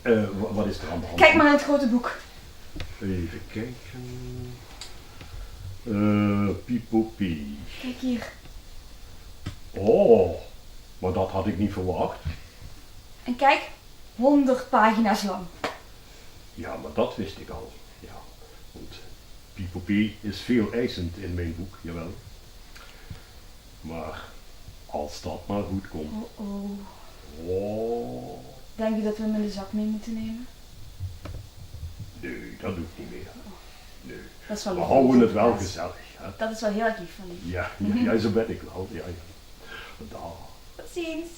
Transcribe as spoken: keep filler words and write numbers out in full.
Eh, wa- wat is er aan de hand? Kiek mer in 't groete book. Effe kieke. Eh, Piepopie. Kiek hie. Oh, mer dat had ik neet verwach. En kiek, hónderd pagina's lang. Ja, mer dat wis ik al. Ja, want Piepopie is veeleisend in mien book, jawel. Mer es dat mer good kump. Oh, oh. Oh. Dinks se dat we 'm in de zak mei mótte numme? Nae, dat doon ik neet mieë. Nae. Dat is waal... We hawwe 't waal gezellig, hè? Dat is waal hieël erg leef van dich. Ja, ja, ja, zo bin ik waal. Ja, ja. Daag. Tot ziens.